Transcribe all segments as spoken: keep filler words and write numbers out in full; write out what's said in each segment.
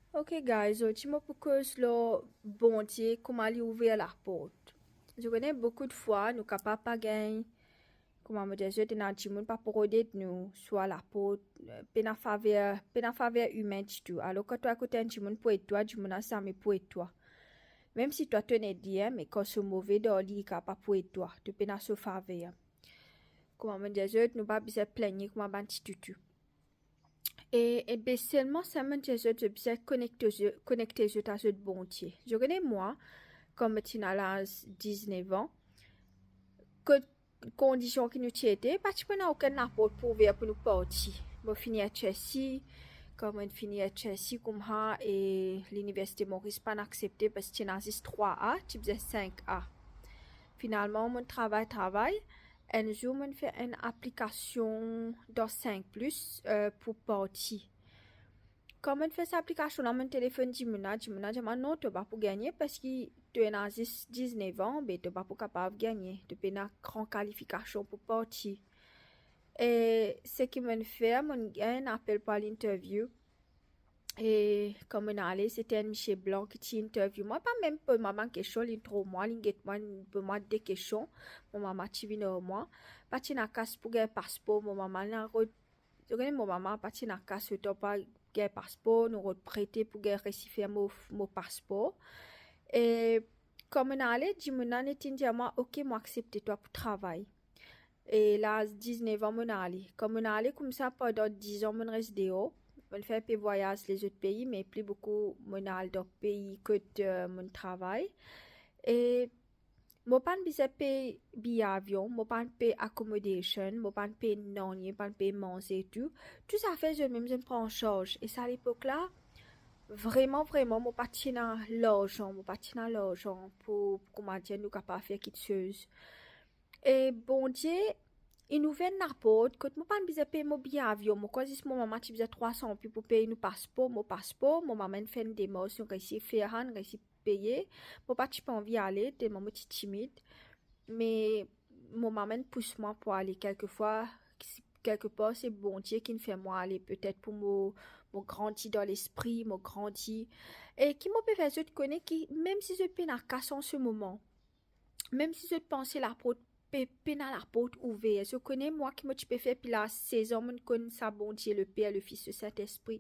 Ok guys, zordi mo pou koz lor Bondie, kouma li ouver laport. Zot kone, boukou de fwa nou kapav pa gagn, kouma mo dir zot, ena dimoun pa pou rod ed nou, swa laport, eh, pena faver, pena faver imin ditou. Alor kan to al kot enn dimoun pou ed twa, dimoun la zame pou ed twa. Mem si twa to'nn ed li, me kan so move dan li, li kapav pa pou ed twa, to pena so faver. Kouma mo dir zot, nou pa bizin pligne kouma bann ti toutou. E, e be selman sa mo dir zot, zot bizin konekte zot, konekte zot a zot Bondie. Zot kone mwa, kan mo ti ena laz diznef an, kot kondision ki nou ti ete, pa ti pou ena okenn laport pou ouver pou nou parti. Mo fini HSC, kan mo fini HSC koumsa, e Liniversite Moris pa'nn aksepte parski ti ena zis trwa A, ti bizin sink A. Finalman, mo travay, travay. Enn zour, mo fer enn aplikasion dan sink plis, eh, pou parti. Kan mo fer sa aplikasion la, mo telefonn dimoun la, dimoun la dir mwa, "Non, to pa pou gagne, parski to ena zis diznef an, be to pa pou kapav gagne, to pena gran kalifikasion pou parti." E seki mo fer, mo gagn enn apel pou al interview. E kan mo ale, se ti enn misie blan ki ti interview mwa, pa mem poz mwa bann kestion, li trouv mwa, li get mwa, li poz mwa de kestion. Mo mama ti vinn ar mwa, pa ti ena kas pou gagn paspor, mo mama ena rod, to kone mo mama pa ti ena kas, otan pa gagn paspor, nou rod prete pou gagn resi fer mo, mo paspor. E kan mo ale, dimoun la net inn dir mwa, "Ok, mo aksepte twa pou travay." E laz diznef an mo ale. Kan mo ale koumsa, pandan diz an mo res deor. Mo fer enpe vwayaz lezot pei, me pli boukou mo al dan pei kot, eh, mo travay. E mo pa'nn bizin pey biye avion, mo pa'nn pey accommodation, mo pa'nn pey nanye, pa'nn pey manze tou. Tou zafer zot mem zot pran an sarz. E sa lepok la, vreman, vreman, mo pa ti ena larzan, mo pa ti ena larzan pou, pou, kouma dir, nou kapav fer kiksoz. E Bondie inn ouver enn laport kot mo pa'nn bizin pey mo biye avion. Mo krwar zis mo mama ti bizin trwa san roupi pou pey nou paspor, mo paspor. Mo mama inn fer enn demars, nou resi fer sa, nou resi peye. Mo pa ti pe anvi ale, telman mo ti timid. Me mo mama inn pous mwa pou ale. Kelkefwa, kelkepar, se Bondie ki'nn fer mwa ale, petet pou mo, mo grandi dan lespri, mo grandi. E ki mo pe fer zot kone ki, mem si zot pena kas an se moman, mem si zot panse laport pe, pena laport ouver, zot kone mwa ki mo ti pe fer depi laz sez an, mo'nn konn sa Bondie, Leper, Lefis, Lesintespri.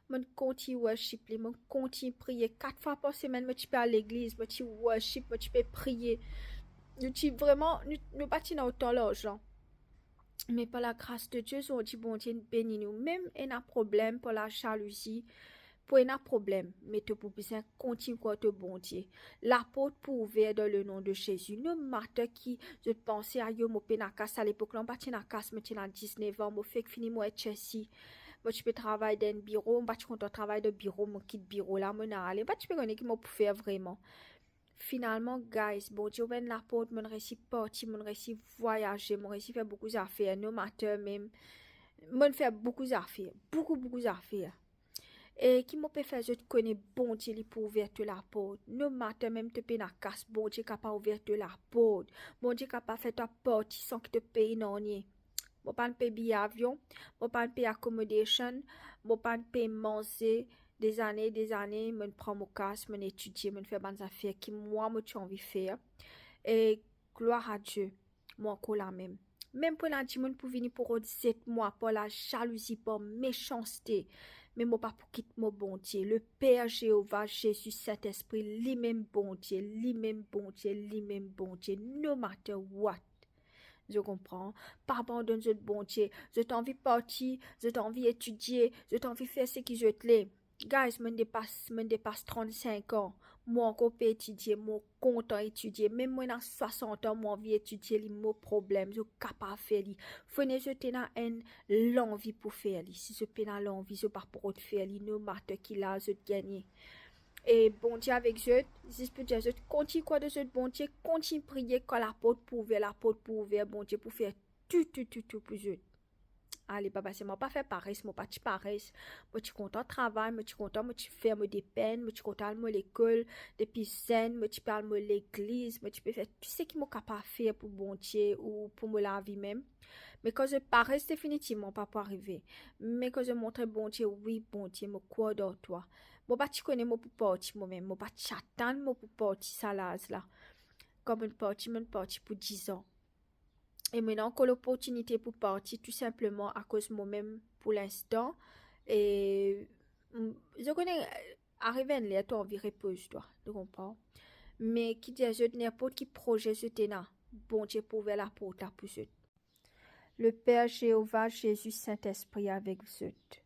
Mo'nn kontign worship li, mo'nn kontign priye. Kat fwa par semenn mo ti pe al legliz, mo ti worship, mo ti pe priye. Nou ti vreman, nou, nou pa ti ena otan larzan. Me par lagras de Die, zordi Bondie inn beni nou. Mem ena problem par lazalouzi, pou ena problem, me to pou bizin kontign krwar to Bondie. Laport pou ouver dan le nom de Jésus. No matter ki zot panse, "Ayo, mo pena kas." A lepok la, mo pa ti ena kas, mo ti ena diznef an, mo fek fini mo HSC. Mo ti pe travay dan enn biro, mo pa ti kontan travay dan biro, mo kit biro la, mo ale. Mo pa ti pe kone ki mo pou fer vreman. Finalman, guys, Bondie ouver enn laport, mo'nn resi parti, mo'nn resi vwayaze, mo'nn resi fer boukou zafer, no matter mem, mo'nn fer boukou zafer, boukou, boukou zafer. E ki mo pe fer zot kone, Bondie li pou ouver to laport. No matter mem to pena kas, Bondie kapav ouver to laport. Bondie kapav fer twa parti san ki to pey nanye. Mo pa'nn pey biye avion, mo pa'nn pey accommodation, mo pa'nn pey manze. Dezane, dezane, mo'nn pran mo kas, mo'nn etidie, mo'nn fer bann zafer ki mwa mo ti anvi fer. E glwar a Die, mo ankor lamem. Mem pou ena dimoun pou vini pou rod zet mwa par lazalouzi, par mesanste, me mo pa pou kit mo Bondie. Leper, Zeova, Zezi, Sintespri, limem Bondie, limem Bondie, limem Bondie, no matter what. Zot konpran? Pa abandonn zot Bondie. Zot anvi parti, zot anvi etidie, zot anvi fer seki zot le. Guys, mo'nn depas, mo'nn depas trannsink an. Mo ankor pe etidie, mo kontan etidie. Mem mo ena swasant an, mo anvi etidie, li mo problem, zot kapav fer li. Fode zot ena enn lanvi pou fer li. Si zot pena lanvi, zot pa pou rod fer li, no matter ki laz zot gagne. E Bondie avek zot, zis pou dir zot, kontign krwar dan zot Bondie, kontign priye, kan laport pou ouver, laport pou ouver, Bondie pou fer tou, tou, tou, tou pou zot. ale, baba, se mwa pa fer pares, mo pa ti pares. Mo ti kontan travay, mo ti kontan, mo ti fer mo depenn, mo ti kontan al mo lekol, depi zenn, mo ti pe al mo legliz, mo ti pe fer tou seki mo kapav fer pou Bondie ou pou mo lavi mem. Me kan zot pares, definitivman pa pou arive. Me kan zot montre Bondie, wi, Bondie, mo krwar dan twa. Mo pa ti kone mo pou parti momem, mo pa ti atann mo pou parti sa laz la. Kan mo'nn parti, mo'nn parti pou diz an. E mo ena ankor loportinite pou parti tou sinpleman akoz momem pou linstan. E, mm, zot kone, arive enn ler to anvi repoz twa, to konpran? Me ki dir zot, ninport ki proze zot ena, Bondie pou ouver laport la pou zot. Leper, Zeova, Zezi, Sintespri avek zot.